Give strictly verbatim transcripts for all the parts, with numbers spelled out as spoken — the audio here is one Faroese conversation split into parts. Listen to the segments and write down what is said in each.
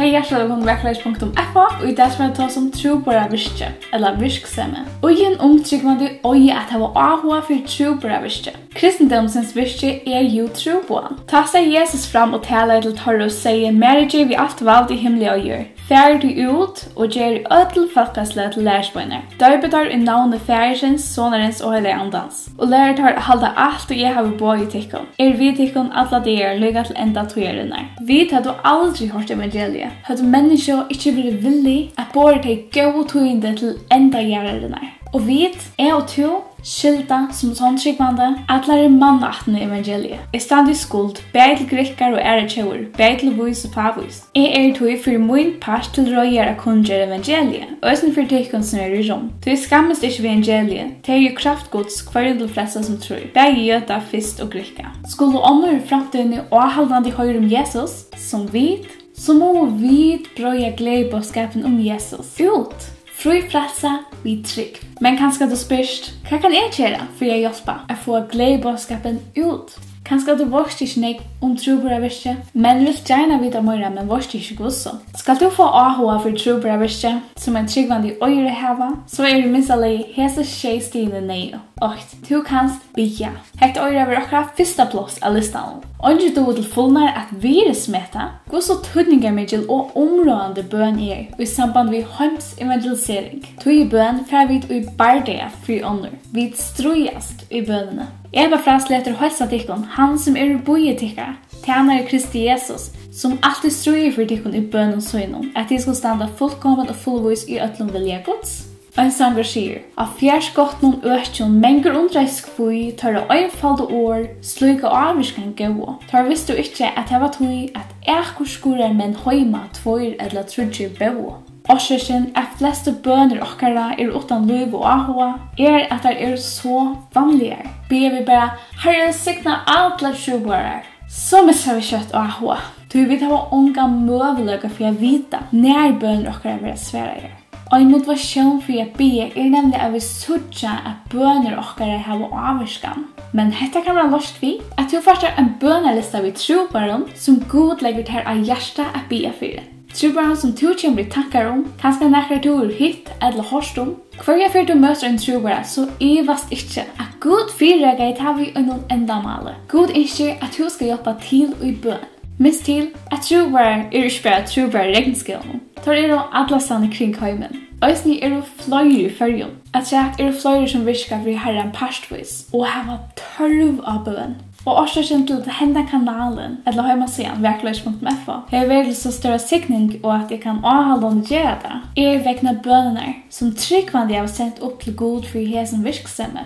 Hey, hjartaliga vælkomin til Vakurleiki punktum F O. Og í dag skal eg tosa um trúboðaravirki, ella virksemi. Og ein umtrúgvandi eigur at hava áhuga fyri trúboðaravirki. Kristindómsins virki er jú trúboðan. Tá steig Jesus fram og talaði til teirra og segði: Mær er givið alt vald í himli og á jørð. Farið tí út og gerið øll fólkaslag til lærisveinar. Doypið teir í navni Faðirsins, Sonarins og Heilaga Andans, og lærið teir at halda alt, og eg havi boðið tykkum. Eg eri við tykkum allar dagar, líka til enda tíðarinnar. Vit høvdu aldri hoyrt evangeliið, høvdu menniskju ikki verið villig at bera tey góðu tíðindi til enda jarðarinnar. Og vit, eg og tú, skylda sum sanntrúgvandi allari mannaættini evangeliið. Eg standi í skuld, bæði til grikkar og aðrar tjóðir, bæði til vís og fávís. Eg eri tí fyri mín part til reiðar at kunngera evangeliið, eisini fyri tykkum, sum eru í Rom. Tí eg skammist ikki við evangeliið, tað er jú kraft Guds hvørjum til frelsu, sum trýr, bæði jøda fyrst og grikka. Skulu onnur í framtíðini áhaldandi hoyra um Jesus, sum vit, so mugu vit breiða gleðiboðskapin um Jesus út. Frí frelsa við trúgv. Men kanska tú spyrst: Hvat kann eg gera fyri at hjálpa at fáa gleðiboðskapin út? Kanska tú veitst ikki nógv um trúboðaravirki, men vilt gjarna vita meira, men veitst ikki hvussu. Skalt tú fáa áhuga fyri trúboðaravirki, sum ein trúgvandi eigur at hava, so eru í minsta lagi hesi sjey stigini neyðug. Eitt. Tú kanst biðja. Hetta eigur at vera okkara fyrsta pláss á listanum. Eingin dugir til fulnar at virðismeta, hvussu týdningarmikil og umráðandi bøn er í samband við heimsevangelisering. Tí í bøn fara vit í bardaga fyri onnur. Vit stríðast í bønini. Epafras letur heilsa tykkum, hann sum er í bíði tykkara, tænari Kristi Jesus, sum altíð stríðir fyri tykkum í bønum sínum, at tit skulu standa fullkomin og fullvís í øllum vilja Guds. Ein sangur sigur: Á fjarskotnum økjum mangur undraðist, hví teirra einfaldu orð slíka ávirkan góvu. Teir vistu ikki, at tað var tí, at akurskurðarmenn heima tveir ella tríggir bóðu. Orsøkin, at flestu bønir okkara eru uttan lív og áhuga, er, at tær eru so vanligar. Biðja vit bara: Harri, signa allar trúboðarar, so missa vit skjótt áhuga, tí vit hava ongan møguleika fyri at vita, nær bønir okkara verða svaraðar. Ein motivatión fyri at biðja er nemliga, at vit síggja, at bønir okkara hava ávirkan. Men hetta kann verða loyst við, at tú fært tær ein bønarlista við trúboðarum, sum Gud leggur tær á hjarta at biðja fyri. Trúboðarum, sum tú kemur í tankar um, kanska nakrar tú hevur hitt ella hoyrt um. Hvørja ferð tú møtir ein trúboðara, so ivast ikki, at Gud fyrireikaði tað við einum endamáli. Gud ynskir, at tú skal hjálpa til í bøn. Minst til, at trúboðarar eru ikki bara trúboðarar í regnskóginum. Teir eru allastaðni kring heimin. Eisini eru fleiri í Føroyum. Afturat eru fleiri, sum virka fyri Harran partvís og hava tørv á bøn. Og orsøkin til, at henda kanalin, ella heimasíðan, vakurleiki punktum f o, hevur verið til so stóra signing, og at eg kann áhaldandi gera tað, er vegna bønirnar, sum trúgvandi hava sent upp til Gud fyri hesum virksemi.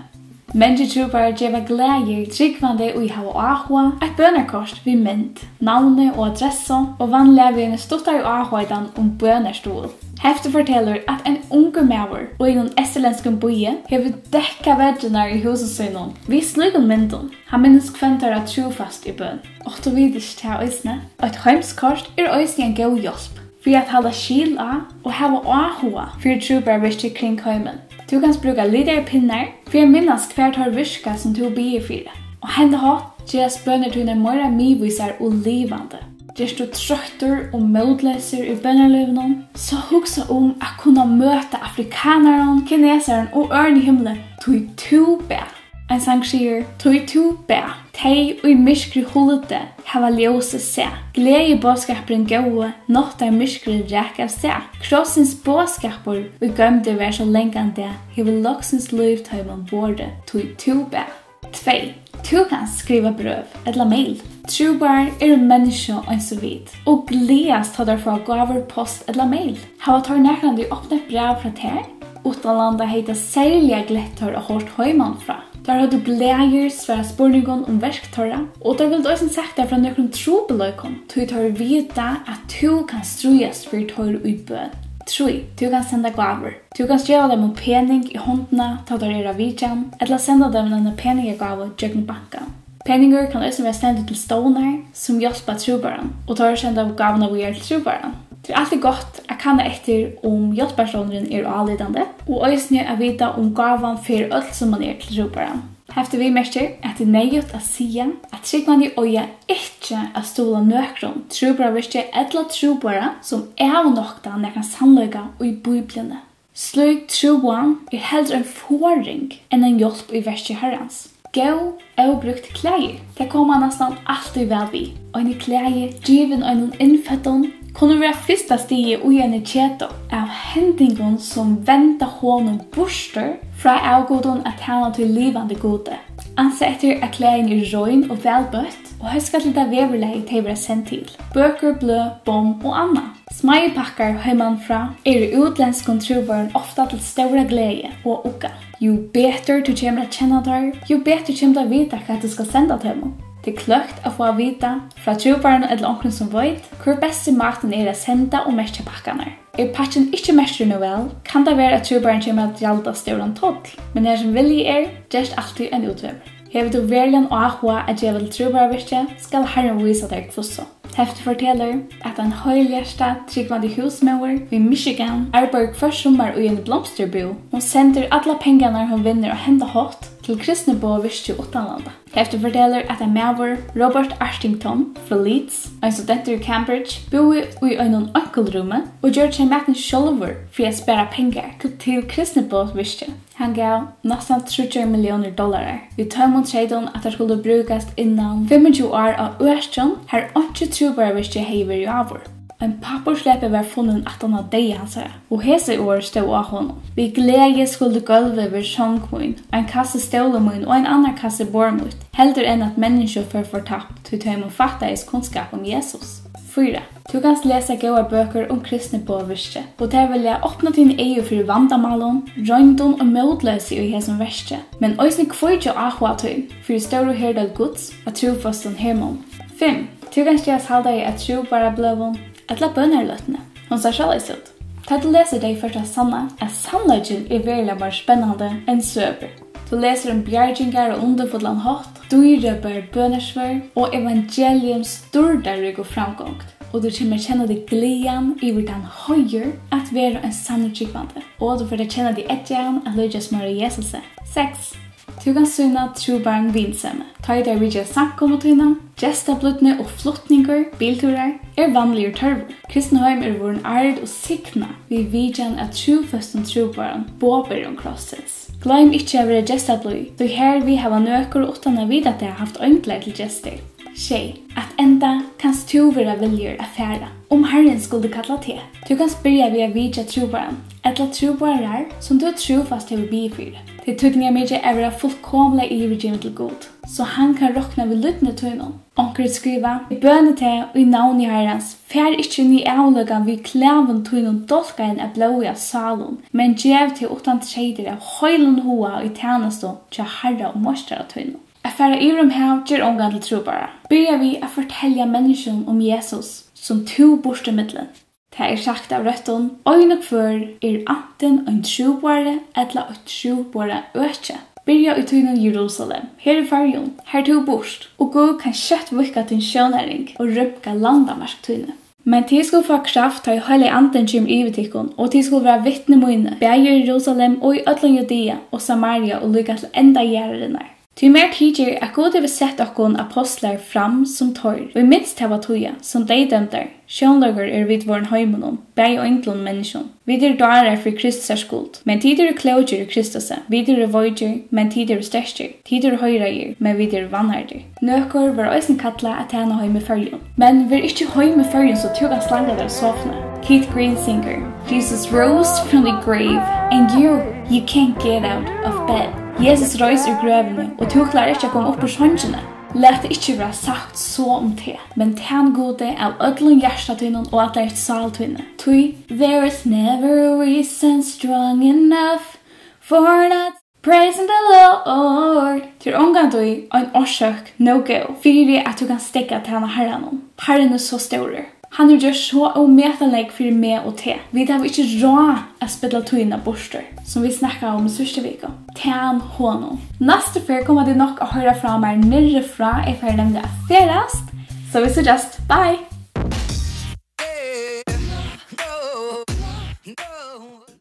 Mangir trúboðarar geva glaðir trúgvandi, ið hava áhuga, eitt bønarkort við mynd, navni og adressu, og vanliga við eini stuttari áheitan um bønarstuðul. Heftið fortelur, at ein ungur maður í einum eysturlendskum býi hevur dekkað veggirnar í húsum sínum við slíkum myndum. Hann minnist hvønn teirra trúfast í bøn. Áttu vit ikki tað eisini? Eitt heimskort er eisini ein góð hjálp fyri at halda skil á og hava áhuga fyri trúboðaravirki kring heimin. Tú kanst brúka litaðar pinnar fyri at minnast, hvar teir virka, sum tú biður fyri. Á henda hátt gerast bønir tínar meira miðvísar og livandi. Gerst tú troyttur og mótleysur í bønarlívinum, so hugsa um at kunna møta afrikanaran, kinesaran og øðrum í himli, tí tú bað. Ein sangur sigur: Tí tú bað, tey í myrkri huldu, hava ljósið sæð. Gleðiboðskapurin góði, náttarmyrkrið rak av stað. Krossins boðskapur, ið goymdur var so langan dag, hevur loksins lív teimum borið, tí tú bað. Tvey. Tú kanst skriva brøv ella mail. Trúboðarar eru menniskju eins og vit, og gleðast, tá teir fáa gávur, post ella mail. Hava teir nakrantíð opnað eitt bræv frá tær? Uttanlanda hevði tað serliga glett teir at hoyrt heimanífrá. Teir høvdu glaðir svarað spurningum um verk teirra, og teir vildu eisini sagt tær frá nøkrum trupulleikum, tí teir vita, at tú kanst stríðast fyri teir í bøn. Trý. Tú kanst senda gávur. Tú kanst geva teimum pening í hondina, tá teir eru á vitjan, ella senda teimum eina peningagávu gjøgnum bankan. Peningur kann eisini verða sendur til stovnar, sum hjálpa trúboðarum, og teir senda gávuna víðari til trúboðaran. Tað er altíð gott at kanna eftir, um hjálparstovnurin er álítandi, og eisini at vita, um gávan fer øll sum hon er til trúboðaran. Hetta viðmerkir, at tað er neyðugt at siga, at trúgvandi eiga ikki at stuðla nøkrum trúboðarvirki ella trúboðara, sum avnokta nakran sannleika í Bíbliuni. Slík trúboðan er heldur ein forðing enn ein hjálp í verki Harrans. Góð, óbrúkt klæðir, tey koma næstan altíð væl við. Eini klæði, givin einum innføddum, kunnu vera fyrsta stigið í eini ketu av hendingum, sum venda honum burtur frá avgudum at tæna tí livandi Gudi. Ansa eftir, at klæðini eru rein og væl bøtt og hóska til tað veðurlagið, tey verða send til. Bøkur, bløð, bomm og annað. Smáir pakkar heimanífrá eru útlendskum trúboðarum ofta til stóra gleði og ugga. Jú betur tú kemur at kenna teir, jú betur kemur tú at vita, hvat tú skalt senda teimum. Tað er klókt at fáa at vita frá trúboðaranum ella onkrum, sum veit, hvør besti mátin er at senda og merkja pakkarnar. Er pakkin ikki merktur nóg væl, kann tað vera, at trúboðarin kemur at gjalda stóran toll, men har sum vilji er, gerst altíð ein útvegur. Hevur tú veruligan áhuga at geva til trúboðarvirki, skal Harrin vísa tær hvussu. Heftið fortelur, at ein heilhjartað trúgvandi húsmóðir í Michigan arbeiðir hvørt summar í eini blomsturbúð. Hon sendir allar pengarnar, hon vinnur á henda hátt, til kristniboðavirki uttanlanda. Heftið fortelur, at ein maður, Robert Arthington frá Leeds, ein studentur í Cambridge, búði í einum einkultrúmi og gjørdi sær matin sjálvur fyri at spara pengar til, til kristniboðavirki. Hann gav næstan tríggjar milliónir dollarar, við teimum treytum, at teir skuldu brúkast innan fimmogtjúgu ár á økjum, har einki trúboðarvirki hevði verið áður. Ein pappírslepi var funnin aftan á deyða hansara, og hesi orð stóðu á honum: "Við gleði skuldi gólvið verið song mín, ein kassi stólur mín og ein annar kassi borð mítt, heldur enn at menniskju fór fortapt, tí teimum fattaðist kunnskap um Jesus." Fýra. Tú kanst lesa góðar bøkur um kristniboðavirki, og tær vilja opna tíni eygu fyri vandamálum, royndum og mótloysi í hesum verki, men eisini kveikja áhuga tín fyri stóru herdeild Guds og trúføstum hermonnum. Fimm. Tú kanst gerast haldari av trúboðarabløðum ella bønarløtuni. Hon sær soleiðis út. Tá tú lesur tey, fert tú at sanna, at sannleikin er veruliga meira spennandi enn søgur. Tú lesur um bjargingar á undurfullan hátt, dýrbar bønarsvør og evangelium stórdaríka framgongd, og tú kemur at kenna teg glaðan yvir tann heiður at vera ein sannur trúgvandi, og tú fert at kenna teg eggjaðan at líkjast meira Jesusi. Seks. Tú kanst sýna trúboðarum vinsemi, tá ið teir vitja samkomu tína. Gestablídni og flutningur, biltúrar, er vanligur tørvur. Kristin heim eru vorðin ard og signað við vitjan av trúføstum trúboðarum, boðberum krossins. Gloym ikki at vera gestablíð, tí hervið hava nøkur, uttan at vita tað, havt einglar til gestir. Sjey. At enda kanst tú vera viljugur at fara, um Harrin skuldi kalla teg. Tú kanst byrja við at vitja trúboðaran ella trúboðarar, sum tú trúfast hevur biðið fyri. Tað er týdningarmikið at vera fullkomiliga yvirgivin til Gud, so hann kann rokna við lydni tínum. Onkur skriva: "Eg bøni teg í navni Harrans, far ikki inn í avløgan við klagum tínum, dálkaðum av blóði av sálum, men gev teg uttan treytir av heilum huga í tænastu hjá Harra og meistara tínum." At fara yvir um hav ger ongan til trúboðara. Byrja við at fortelja menniskjum um Jesus, sum tú býrt ímillum. Tað er sagt av røttum: ein og hvør er antin ein trúboðari ella eitt trúboðaraøki. Byrja í tínum Jerusalem, her í Føroyum, har tú býrt, og Gud kann skjótt víðka tín sjónarring og rýmka landamark tíni. Men tit skulu fáa kraft, tá ið Heilagi Andin kemur yvir tykkum, og tit skulu vera vitni míni, bæði í Jerusalem og í øllum Judea og Samaria og líka til enda jarðarinnar. Tí mær tykir, at Gud hevur sett okkum apostlar fram sum teir, ið minst hava tíðað, sum deyðdømdar. Sjónleikur eru vit vorðin heiminum, bæði einglum og menniskjum. Vit eru dárar fyri Kristusar skuld, men tit eru klókir í Kristusi. Vit eru veikir, men tit eru sterkir. Tit eru heiðraðir, men vit eru vanærdir. Nøkur verða eisini kallað at tæna heima í Føroyum. Men ver ikki heima í Føroyum, so tú kanst slangra tær í sofuni. Keith Green syngur: "Jesus rose from the grave, and you, you can't get out of bed." Jesus reis úr grøvini, og tú klárar ikki at koma upp úr songini. Lat tað ikki vera sagt so um teg, men tæn Gudi av øllum hjarta tínum og allari sál tíni. Tí there is never a reason strong enough for not praising the Lord. Tað er ongantíð ein orsøk nóg góð fyri, at tú kanst steðga at tæna Harranum. Harrin er so stórur. Hann hevur gjørt so ómetaliga nógv fyri meg og teg. Vit hava ikki ráð at spilla tíðina burtur, sum vit snakkaðu um í síðstu viku. Tæn honum. Næstu ferð koma tit nokk at hoyra frá mær niðri frá, eg fari nemliga at ferðast. So vit síggjast. Bye!